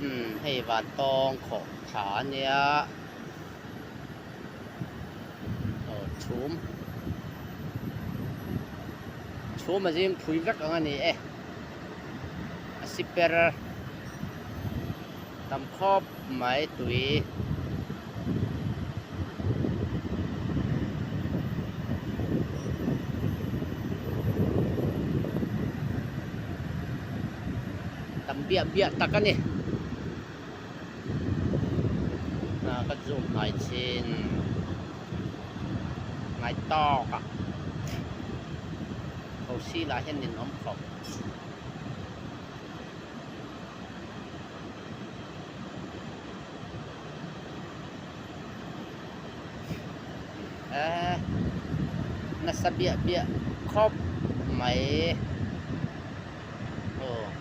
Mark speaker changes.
Speaker 1: Umm hei vantawng khawh thla a nia aw chhum chhum a zing phui vek ang a ni e a siper tam khawp mai tui. Tam biah biah tak a ni. Ah ka zoom hnai chin ngai tawk a thosi lah hian ninawm khawp. Eh nasa biah biah khawp mai. Aw.